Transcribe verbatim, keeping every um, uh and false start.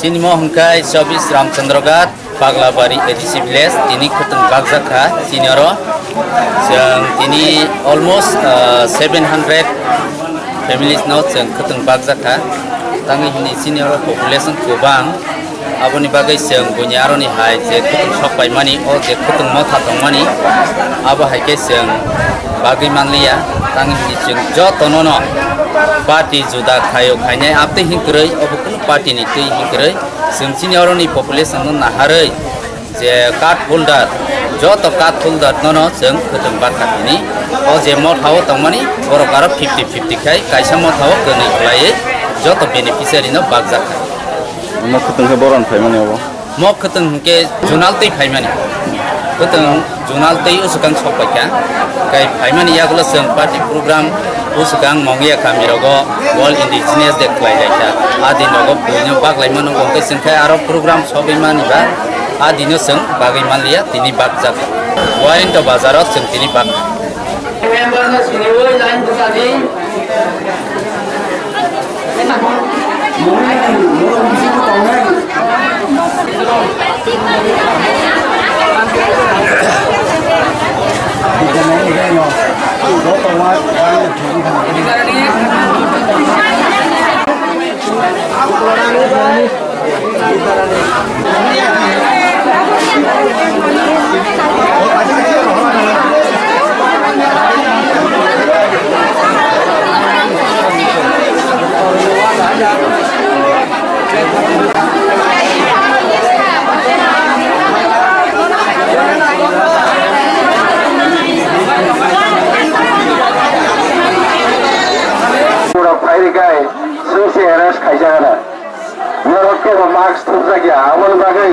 Chini mo hwnkhe Chobis Ramchandra Ghat, Paglabari A D C village, tini khwtwng bakjak kha chini oro. Chwng tini almost, ah, seven hundred families no chwng khwtwng bakjak kha. Tangwi hwnwi chini oro population kwbang. Aboni bagwi chwng buini aroni hai je khwtwng sok paimani, o je khwtwng motha tongmani, abo hai khe chwng bagwi manliya. Tangwi hwnwi chwng jotono no party juda khaio khainai, abtwi hinkwrwi obo kunu party ni twi hinkwrwi. Chwng chini oroni population no naharwi je card holder, joto card holder nono chwng khwtwng bakha hini. O je motha o tongmani borok aro fifty fifty khai kaisa motha o kwnwi khlaiwi joto beneficiary no bakjak kha. Mo khwtwng khe boron phaimani obo? Mo khwtwng hwnkhe junal twi phaimani. Khwtwng junal tei usukang sok paikha. Kai phaimani yagulo chwng party program usukang Mongya kami rogo World Indigenous Day khlai laikha. A din rogo buino baglai mano hwnkhe chwng khe aro program sogwi mani ba a dino chwng bagwi manliya tini bakjak. Warinto bazaro chwng tini bak. Member no siniwi line bwsadi. Pura phairi kai, singsi arrest khaijak ano. Norok kebo mask thupjak ya, aboni bagwi.